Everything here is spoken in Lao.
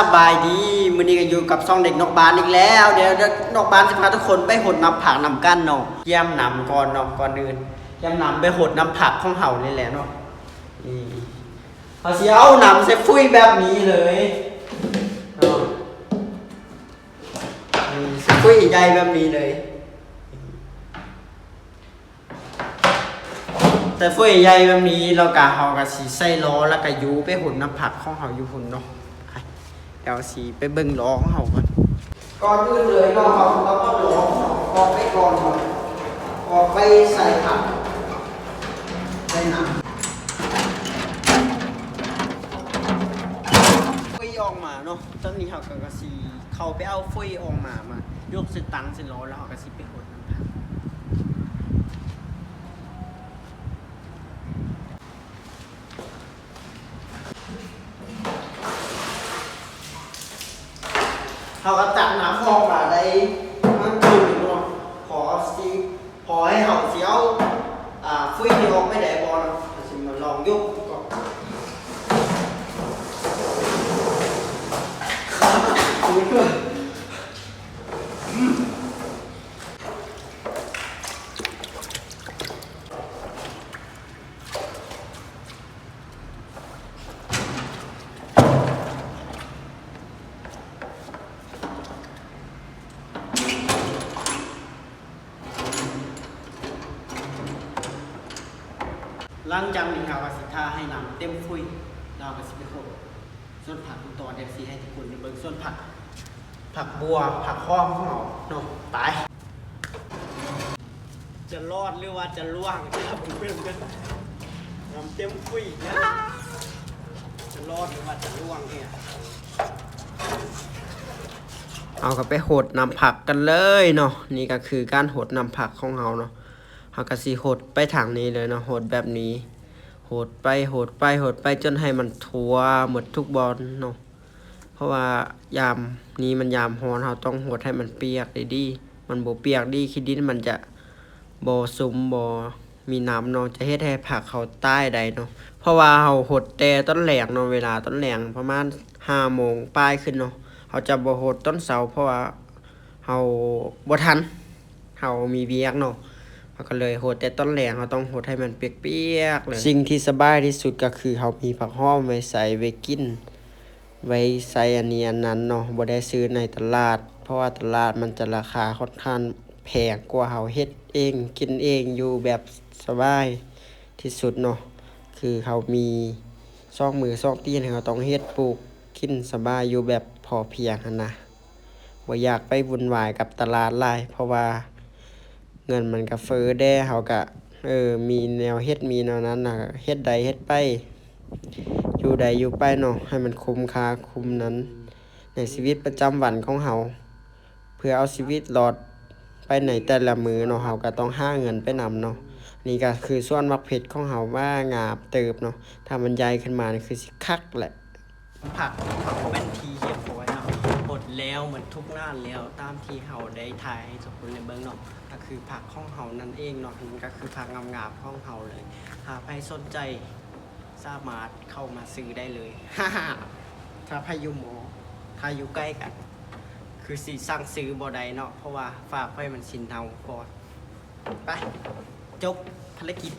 ສະບາຍດີ ມື້ນີ້ກໍຢູ່ກັບຊ່ອງເດັກນອກບ້ານອີກແລ້ວ. ດຽວ ດຽວນອກບ້ານຊິພາທຸກຄົນໄປຫົດນ້ຳຜັກນຳກັນເນາະ. ກຽມນ້ຳກ່ອນເນາະ ກ່ອນອື່ນກຽມນ້ຳໄປຫົດນ້ຳຜັກຂອງເຮົານີ້ແຫຼະເນາະ. ນີ້ ເຮົາຊິເອົານ້ຳໃສ່ຟຸ້ຍແບບນີ້ເລີຍເນາະ. ນີ້ ໃສ່ຟຸ້ຍໃຫຍ່ແບບນີ້ເລີຍ. ໃສ່ຟຸ້ຍໃຫຍ່ແບບນີ້ ແລ້ວກະເຮົາກະຊິໃສ່ລໍ້ ແລ້ວກະຢູ່ໄປຫົດນ້ຳຜັກຂອງເຮົາຢູ່ພຸ້ນເນາະ. ດຽວຊິໄປເບິ່ງລໍ້ຂອງເຮົາກ່ອນ. ກ່ອນອື່ນເລີຍເນາະ ເຮົາຕ້ອງເອົາລໍ້ອອກໄປກ່ອນເນາະ ອອກໄປໃສ່ຜັກ ໃສ່ນ້ຳ ຟຸ້ຍອອກມາເນາະ. ຕອນນີ້ເຮົາກະ ກະຊິເຂົ້າໄປເອົາຟຸ້ຍອອກມາ ມາຍົກໃສ່ຕັ່ງໃສ່ລໍ້ ແລ້ວເຮົາກະຊິໄປຫົດນ້ຳຜັກ. ເຮົາກໍຕັກນ້ຳອອກມາໄດ້ມັນຄືເນາະ ພໍຊິ ພໍໃຫ້ເຮົາຊິເອົາ ອ່າ ຟຸ້ຍນີ້ອອກໄປໄດ້ບໍ່ເນາະ. ເຮົາຊິມາລອງຍົກກ່ອນ. ຫຼັງຈາກນີ້ເຮົາກໍຊິຖ້າໃຫ້ນ້ຳເຕັມຟຸ້ຍ ແລ້ວເຮົາກໍຊິໄປຫົດສວນຜັກຕໍ່. ດຽວຊິໃຫ້ທຸກຄົນໄດ້ເບິ່ງສວນຜັກ ຜັກບົ່ວ ຜັກຫອມຂອງເຮົາເນາະ. ໄປ. ຈະລອດຫຼືວ່າຈະລ່ວງ? ເບິ່ງກັນ ນ້ຳເຕັມຟຸ້ຍ ຈະລອດຫຼືວ່າຈະລ່ວງເນຍ. ເຮົາກໍໄປຫົດນ້ຳຜັກກັນເລີຍເນາະ. ນີ້ກໍຄືການຫົດນ້ຳຜັກຂອງເຮົາເນາະ. ເຮົາກໍຊິຫົດໄປທາງນີ້ເລີຍເນາະ ຫົດແບບນີ້ ຫົດໄປ ຫົດໄປ ຫົດໄປ ຈົນໃຫ້ມັນທົ່ວໝົດທຸກບ່ອນເນາະ. ເພາະວ່າຍາມນີ້ມັນຍາມຮ້ອນ ເຮົາຕ້ອງຫົດໃຫ້ມັນປຽກດີໆ. ມັນບໍ່ປຽກດີ ຂີ້ດິນມັນຈະບໍ່ຊຸ່ມ ບໍ່ມີນ້ຳເນາະ ຈະເຮັດໃຫ້ຜັກເຮົາຕາຍໄດ້ເນາະ. ເພາະວ່າເຮົາຫົດແຕ່ຕອນແລງເນາະ ເວລາຕອນແລງປະມານຫ້າໂມງປາຍຂຶ້ນເນາະ. ເຮົາຈະບໍ່ຫົດຕອນເຊົ້າ ເພາະວ່າເຮົາບໍ່ທັນ ເຮົາມີວຽກເນາະ ເຮົາກໍເລີຍຫົດແຕ່ຕອນແລງ. ເຮົາຕ້ອງຫົດໃຫ້ມັນປຽກໆເລີຍ. ສິ່ງທີ່ສະບາຍທີ່ສຸດກໍຄືເຮົາມີຜັກຫອມໄວ້ໃສ່ໄວ້ກິນ ໄວ້ໃສ່ອັນນີ້ອັນນັ້ນເນາະ ບໍ່ໄດ້ຊື້ໃນຕະຫຼາດ ເພາະວ່າຕະຫຼາດມັນຈະລາຄາຂ້ອນຂ້າງແພງກວ່າເຮົາເຮັດເອງກິນເອງ ຢູ່ແບບສະບາຍທີ່ສຸດເນາະ. ຄືເຮົາມີສອງມືສອງຕີນ ເຮົາຕ້ອງເຮັດປູກກິນສະບາຍ ຢູ່ແບບພໍພຽງຫັ້ນນະ. ບໍ່ຢາກໄປວຸ່ນວາຍກັບຕະຫຼາດຫຼາຍ ເພາະວ່າເງິນມັນກະເຟີ້ແດ່ ເຮົາກະ ເອີ ມີແນວເຮັດ ມີແນວນັ້ນນະ ເຮັດໄດ້ເຮັດໄປ ຢູ່ໄດ້ຢູ່ໄປເນາະ ໃຫ້ມັນຄຸ້ມຄ່າຄຸ້ມນັ້ນ ໃນຊີວິດປະຈຳວັນຂອງເຮົາ ເພື່ອເອົາຊີວິດລອດໄປໃນແຕ່ລະມື້ເນາະ ເຮົາກະຕ້ອງຫາເງິນໄປນຳເນາະ. ນີ້ກະຄືສວນໝາກເຜັດຂອງເຮົາ ວ່າງາມເຕີບເນາະ ຖ້າມັນໃຫຍ່ຂຶ້ນມານີ້ຄືຊິຄັກແຫຼະ. ຜັກ ຜັກເຮົາເປັນທີ່ຮຽບຮ້ອຍເນາະ ຫົດແລ້ວໝົດທຸກໜ້າແລ້ວ ຕາມທີ່ເຮົາໄດ້ຖ່າຍໃຫ້ທຸກຄົນໄດ້ເບິ່ງເນາະ ກໍຄືຜັກຂອງເຮົານັ້ນເອງເນາະ. ມັນກໍຄືຜັກງາມໆຂອງເຮົາເລີຍ. ຖ້າໃຜສົນໃຈສາມາດເຂົ້າມາຊື້ໄດ້ເລີຍ ຖ້າໃຜຢູ່ມໍ ຖ້າຢູ່ໃກ້ກັນ ຄືຊິສັ່ງຊື້ບໍ່ໄດ້ເນາະ ເພາະວ່າຝາກໄວ້ມັນຊິເນົ່າກ່ອນ. ໄປ ຈົບພາລະກິດ.